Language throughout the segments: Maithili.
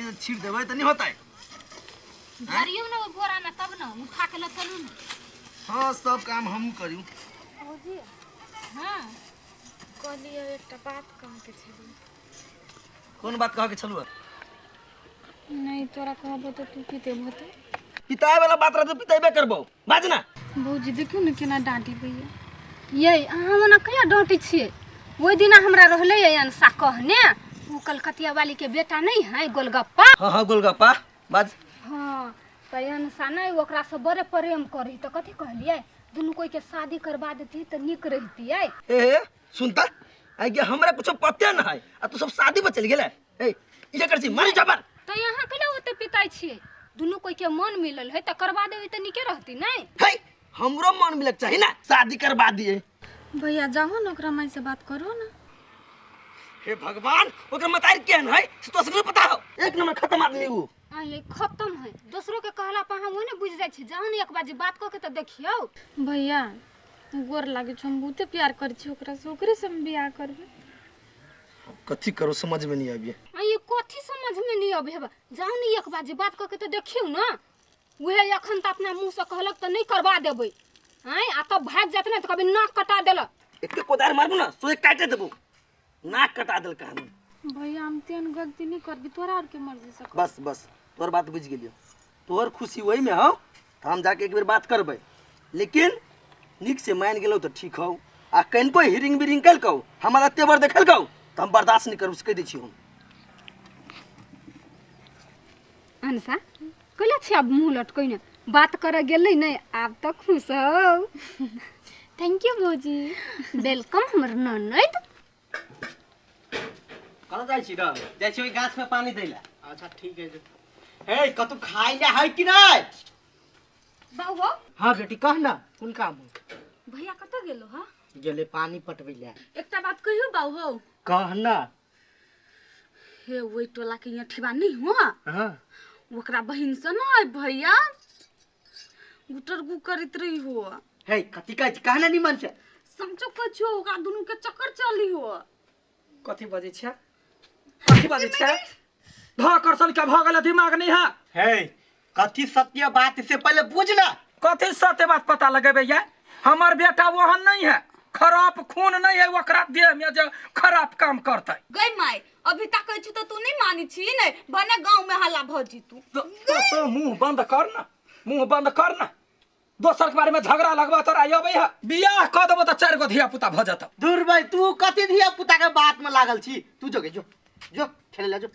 जे छीट देबै तऽ नहि होतै। भरियौ ने ओहि बोरामे तब ने उठा के लऽ चलू ने। हाँ, सब काम हमहूँ करू। भौजी। हाँ। कहलियै एकटा बात कहके छलै। कोन बात कहके छलू? नहीं, तोरा कहबो तऽ तू पितेबो तऽ। पिताए वाला बात रहतौ, पितेबे करबो, बाज ना। भौजी, देखियौ ने केना डाँटी दैया। यै, अहाँ ओना कहिया डाँटै छियै? ओहि दिना हमरा रहलै अनसा कहने, ओ कलकतिया वाली के बेटा नहीं है गोलगप्पा। हाँ हाँ, गोलगप्पा, बाज। हाँ, तऽ अनसा नहि ओकरासँ बड़े प्रेम करी, तऽ कथी कहलियै, दुनू कोई के शादी करवा देती तऽ नीक रहितियै। हे हे, सुनता आई के हमरा कुछो पते न है आ तू सब शादी पर चल गेले। ए, ई कर छी मारी जबर। तऽ यहाँ कैला ओते पिताइ छियै? दुनू कोई के मन मिलल है तऽ करवा देबै तऽ नीके रहती नहि? हे, हमरो मन मिलक चाही ना, शादी करवा दिए। भैया, जाहो ने, ओकरा माय से बात करो ना। हे भगवान, ओकर मतारी केहन है से तो सबके पता हो। एक नंबर खत्म आदमी ऊ। आ ये खत्म है, दोसरो के कहला पर अहाँ ओने बुझि जाइ छी। जाहो ने, एक बार जे बात कऽ के तऽ देखियौ। भैया, गोर लागै छौ, हम बहुते प्यार करै छी ओकरासँ, ओकरेसँ हम बियाह करबै। कथी करो समझ में नहीं आबी। आ ये कथी समझ में नहीं अबे हेबा? जाओ ने, एक बार जे बात कऽ के तऽ देखियौ ने। उहे अखन तऽ अपना मुँह से कहलक तऽ नहीं करवा देबै, आँय, आ तब भागि जायत ने तऽ कभी नाक कटा देलक। एते कोदार मारबू ना सोए काटे देबू, नाक कटा देल कहानी। भैया, हम तेहन गलती नहीं करबी, तोरा आरके मर्जी से कर। बस बस, तोहर बात बुझि गेलियौ, तोहर खुशी वही में हौ, तऽ हम जाके एक बेर बात करबै, लेकिन नीक से मानि गेलौ तऽ ठीक हौ, आ कनिको हिरिंग बिरिंग केलकौ, हमरा एते बार देखलकौ तऽ हम बर्दाश्त नहि करब, से कहि दै छी हम। अनसा, कैला छी आब मुँह लटकैने? बात करऽ गेलै नहि, आब तऽ खुश हौ। Thank you भौजी। Welcome हमर ननैद। कतऽ जाइ छी र? जाइ छी ओहि गाछ में पानी दै ला। अच्छा, ठीक है। हे, कतौ खाइ ले है कि नहीं? बाबू। हाँ बेटी, कह ना, कोन काम हो? भैया कतऽ गेलो? हा। गेले पानी पटबै ले। एकटा बात कहियो बाबू हौ? कह ना। हे, ओहि टोला के यहाँ ठिबा नहीं हो? हाँ। ओकरा बहिन से न भैया गुटर गु करैत रही हो। हे, कथी कहै छी? कह ना निमन से। समझो कहै छियौ, ओकरा दुनू के चक्कर चली हो। कथी बजै छै? कथी बजै छै? धऽ करसन के भऽ गेल, दिमाग नहीं है। हे, कथी सत्य बात से पहले बुझ ना। कथी सत्य बात पता लगेबै? ये हमर बेटा ओहन नहीं है, खराब खून नहीं है ओकरा देह में जे खराब काम करतै। गई माय, अभी तक कहै छी तऽ तू नहीं मानी छी ने, भने गाँव में हल्ला भऽ जीतू। तो मुंह बंद कर ना, मुंह बंद कर ना। दोसर के बारे में झगड़ा लगबा तोरा अबै है, बियाह कऽ देबो तऽ चारि गो धिया पुता भऽ जेतौ। दूर भाई, तू कथी धिया पुता के बात में लागल छी? तू जो गे, जो जो खेले ला जो।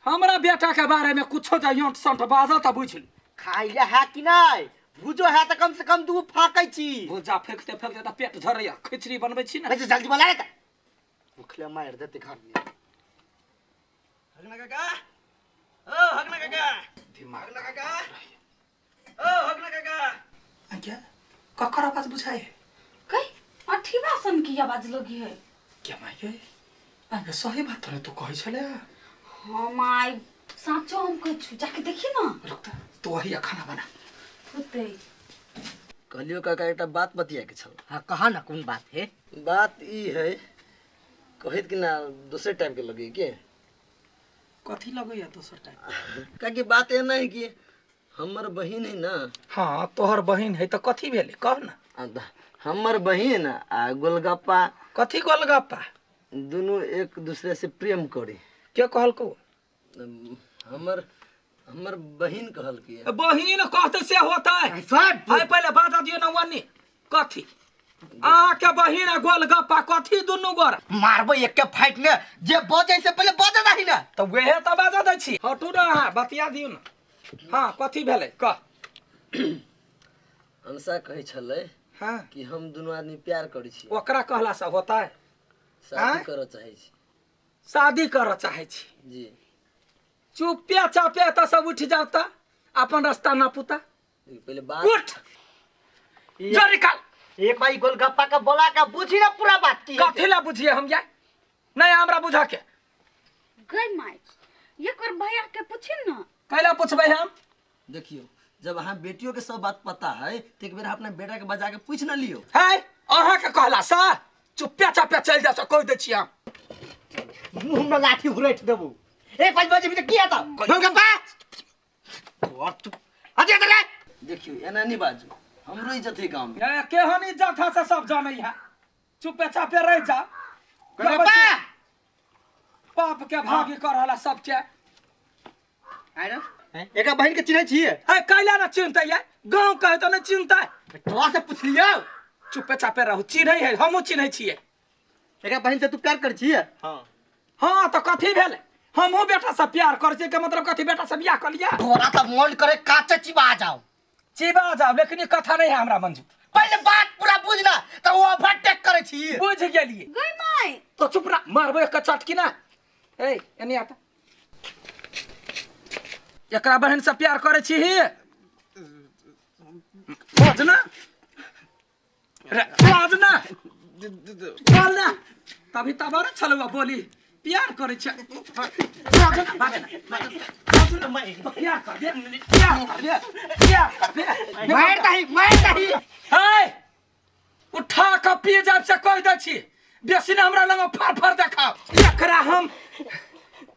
हमरा बेटा के बारे में कुछो जे यंट संट बाजल तऽ बुझि ली। खाइ ले है कि नहीं? भुजो है तऽ कम से कम दू फाकै छी। भुजा फेंकते फेंकते तऽ पेट झरैया, खिचड़ी बनबै छी ने। वैसे जल्दी बोला रे तऽ भूखले मारि देते घर में। हगना काका, ओ हगना काका। दिमाग। हगना काका, ओ हगना काका। क्या ककर आवाज बुझाइ है? गई, अठीबा सन की आवाज लगी है। क्या माय, आगे सही बात रहे तू कहै छले? हाँ माय, साचो हम कहै छु, जाके देखी ना। रुक त, तू वही खाना बना। होतै। कहलियो काका, एकटा बात बतियाके छल। हाँ, कहा ना, कोन बात है? बात ई है, कहैत कि ना दोसर टाइप के लगे के। कथी लगैया दोसर टाइप? काकि बात एना है कि हमर बहिन है ना। हाँ, तोहर बहिन है तऽ कथी भेलै, कह ना। आ हमर बहिन आ गोलगप्पा। कथी गोलगप्पा? दुनू एक दूसरे से प्रेम करी। के कहलकौ? हमर हमर बहिन कहलकै। बहिन कहते से होतै? सब आइ पहिले बाजा दियौ ना वन्नी। कथी अहाँके बहिन आ गोलगप्पा कथी दुनू गोर? मारबो एक के फाइट ने, जे बजै से पहिले बजै दही ने। तऽ वएह तऽ बाजा दै छी, हटू ने अहाँ, बतिया दियौ ने। हाँ, कथी भेलै, कह। अनसा कहै छलै कि हम दुनू आदमी प्यार करै छी। ओकरा कहला से होतै? शादी आँय? करऽ चाहै छी। शादी करऽ चाहै छी? जी। चुपे चापे एतऽ सब उठि जाउ तऽ अपन रास्ता ना पुता। पहिले बात। उठ जो, निकाल। एक बार गोलगप्पा के बोला के बुझी ना पूरा बात की। कथी ला बुझिए हम? जाय नहीं हमरा बुझा के। गई माय, एक बार भैया के पूछी ना। कैला पूछबै हम? देखियो, जब अहाँ बेटियों के सब बात पता है तो एक बेर अपना बेटा के बजा के पूछ ना लियो। है, अहाँ के कहला सा चुप्पे चापे चलि जाओ, कहि दै छी हम। मुंह में लाठी हुरैठ देबू। एक पाँच बजे भी की हेतौ गोलगप्पा तोर चुप अजे अजे देखियो एना नहीं बाजू हमरो इज्जत है गांव में। ए, केहन इज्जत है से सब जानै है, चुपे चापे रह जा। गोलगप्पा पाप के भागी कर रहला सबके। आइ रे एका बहिन के चिन्है छियै? ए कैला ना चिन्हतै ये, गांव कहे तो नहीं चिन्हतै। तोरा से पुछलियौ। चुपे चापे रहू, चिन्है है, हमहूँ चिन्है छियै। एका बहिन से तू प्यार करै छियै? हाँ। हाँ तो कथी भेल, हमहूँ बेटा से प्यार करै छियै के मतलब कथी बेटा से बियाह कऽ लिया? तोरा तऽ मन करे काचे चिबा जाओ। चिबा जाओ, लेकिन ई कथा नहीं है हमरा मंजूर। पहिले बात पूरा बुझ ना तऽ ओ ओवरटेक करै छी। बुझ गेलियै। गई माय तो चुप रह, मारबो एक चटकी ना। ए एने आता, एकरा बहन से प्यार करै छी ही? बाज ना रे, बाज ना, बोल ना, तभी तब छलुआ बोली प्यार करै छै। बाज ना, बाज ना, बाज ना, तो प्यार कर दे, प्यार कर दे, प्यार कर दे। मारि दही, मारि दही। हे उठा के पी जाब से कहि दै छी, बेसी ने हमरा लग फर फर देखाओ। एकरा हम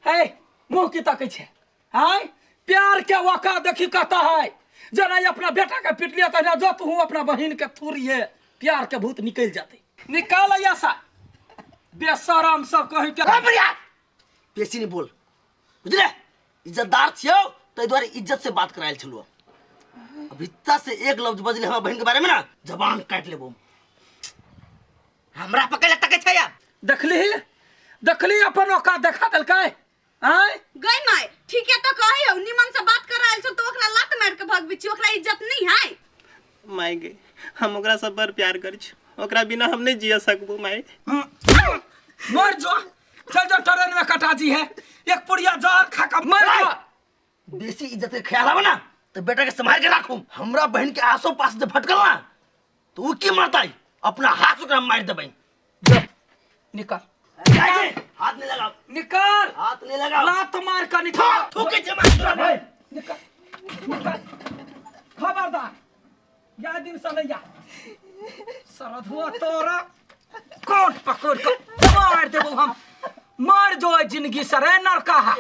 हे मुँह की तकै छै? आय प्यार के वका देखी कत है, जेना ई अपना बेटा के पिटलिए तहिना जो तू अपना बहिन के थुरिए, प्यार के भूत निकल जाते। निकाल ऐसा बेशरम सब कहीं के। बेसी नहीं बोल, बुझले? इज्जतदार छियौ ताहि दुआरे इज्जत से बात करायल छलौ। अभिता से एक लफ्ज बजले हमरा बहिन के बारे में ना, जबान काट लेबो। हमरा पकड़ तकै छै आब। देखली, देखली अपन औकात देखा देलकै। आय गई माय ठीक है तो कही हो, निमन से बात करायल छौ तो ओकरा लात मार के भगबै छी, ओकरा इज्जत नहीं है। माय गे हम ओकरा सब पर प्यार करै छी, ओकरा बिना हम नहीं जिया सकबो माय। मर जो, चल जो ट्रेन में कटा जी है, एक पुड़िया जहर खा के मर जो। बेसी इज्जत के ख्याल आवे ना तो बेटा के संभाल के राखू। हमरा बहन के आसो पास जे भटकल ना तो उ की मरतै, अपना हाथ ओकरा मारि देबै। जा, निकाल। जाय छै, हाथ नहीं लगाओ। निकाल। हाथ नहीं लगाओ। लात मार के निकाल। थूके छै मार तोरा भाई। निकाल, निकाल। खबरदार या दिन से नहीं जा, सरधुआ तोरा कोट पकड़ के मार देबो हम, मार जो जिंदगी से रे नरकाहा।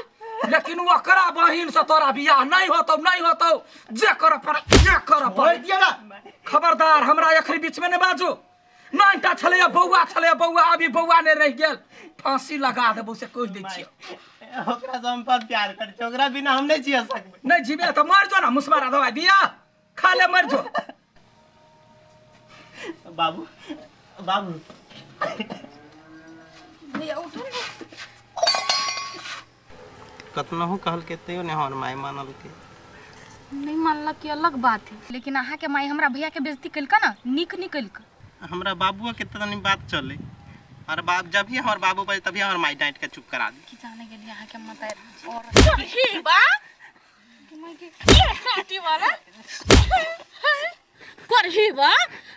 लेकिन ओकरा बहिन से तोरा बियाह नहीं होतौ, नहीं होतौ, जे कर पर, जे कर पर। मारि दिया ना। खबरदार हमरा एखनी बीच में नहीं बाजू। नानटा छलैया बौआ, छलैया बौआ, अभी बौआ नहीं रह गेल, फांसी लगा देबो से कहि दै छियौ। ओकरा से हम पर प्यार करै छी, ओकरा बिना हम नहीं जिया सकबै। नहीं जीबे तो मर जो ना, मुसमारा दवाई दिया खा ले मर जो। बाबू, बाबू। भैया उठो ना। कतनहु कहलकै तैयो नहि हमर माय मानलकै। नहीं मानलक के अलग बात है, लेकिन अहाँ के माय हमरा भैया के बेइज्जती केलका ना, नीक नहीं केलका। हमरा बाबुआ के तनी बात चले, और बाप जब भी हमर बाबू बजे तभी हमर माय डांट के चुप करा दी। की जाने गेली अहाँ के मतार और ही बा काटी वाला करही बा।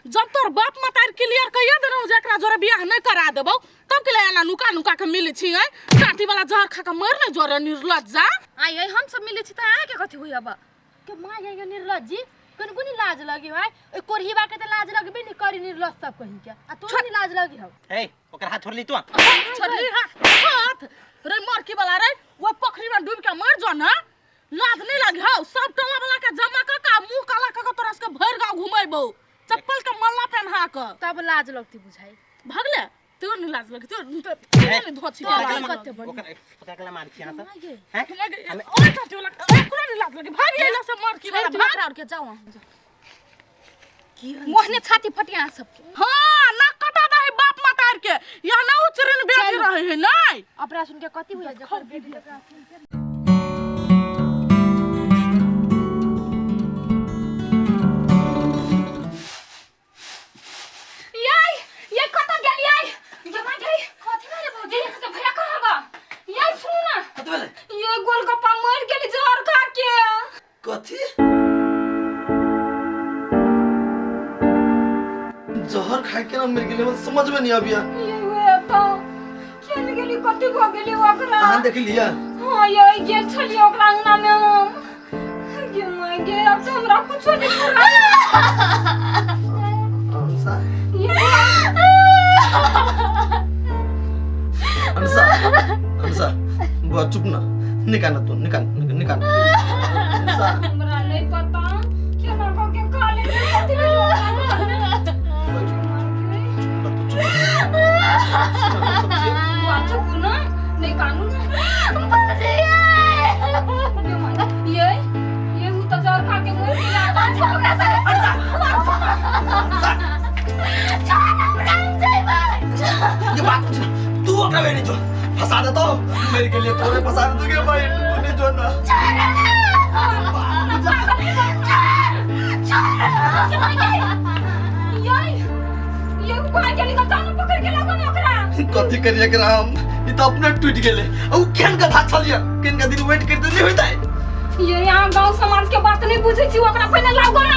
जब तोर बाप मतार क्लियर कहिया देनौ जे एकरा जोरे बियाह नहीं करा देबौ, तब के ले एना नुका नुका के मिलै छी। आइ काटी वाला जहर खा के मर नहीं जोरे निर्लज्ज जा। आइ आइ हम सब मिलै छी त अहाँ के कथी होइया बा? के माय आइ निर्लज्ज जी कन कोनी लाज लगी हो? आइ ओइ कोरही बा के त लाज लगबे नहीं करी निर्लज्ज सब कहीं के, आ तोरो नहीं लाज लगी हो? ए ओकर हाथ छोड़ली तू? छोड़ली हाथ रे मरकी वाला रे, ओइ पोखरी में डूब के मर जो ना, लाज नहीं लगी हो? सब टोला वाला के जमा क के मुंह काला क के तोरा सबके भरि गांव घुमेबौ, चप्पल के मल्ला पहना के, तब लाज लगती बुझाई। भगले तोर नहीं लाज लगती, तोर नहीं धोछी तोरा के की कते बड़ी। ओकरा के मार छी अहाँ सब? माय गे। हैं? ओए काटी वाला, ए कोना नहीं लाज लगी? भाग एला से मरकी वाला, छोड़ भाग। ओकरा और के जाओ अहाँ, जाओ। मोहने छाती फटी अहाँ सबके। हाँ ना कटा दही बाप मतार के, यहाँ ना उचरन बेटी रहे है नहीं। अपना सुन के कथी हुआ जकर बेटी तकरा सुन के। याई, ये कतऽ गेलियै? ये माय गई, कथी भेलै भौजी? यहाँ से भैया कहाँ बा? याई सुनू ना। कथी भेलै? ये गोलगप्पा मरि गेली जहर खा के। कथी? जहर खाए के ना मरि गेलै, हमरा समझ में नहीं आबिया। ये वे तो केने गेली, कथी भऽ गेली ओकरा? अहाँ देख लिया? हाँ ये गेल छलियै ओकरा अंगना में हम। गे माय गे, अब तो हमरा कुछो नहीं पूरा। अनुषा, ये अनुषा, अनुषा, बुआ चुप ना, निकाल तू, निकाल निकाल। हमरा नहीं पता केना कऽ के खा लेने कथी चुप ना, नहीं कानू ना ये ये उ तो जर खा के मर गेला। ये बात पूछ, तू ओकरा नहीं जो फंसा देता हूँ मेरे के लिए, तोरे फंसा दे तू भाई, तू नहीं जो ना। ये ये भाग गेली कतऽ न पकड़ के लागो ना ओकरा। कथी करिए एकरा हम, ई तो अपने टूट गेले। उ केहन कथा छलिए, केहन का दिन वेट करते नहीं होता है। ये यहाँ गांव समाज के बात नहीं बुझै छी, ओकरा पहिने लागो ना।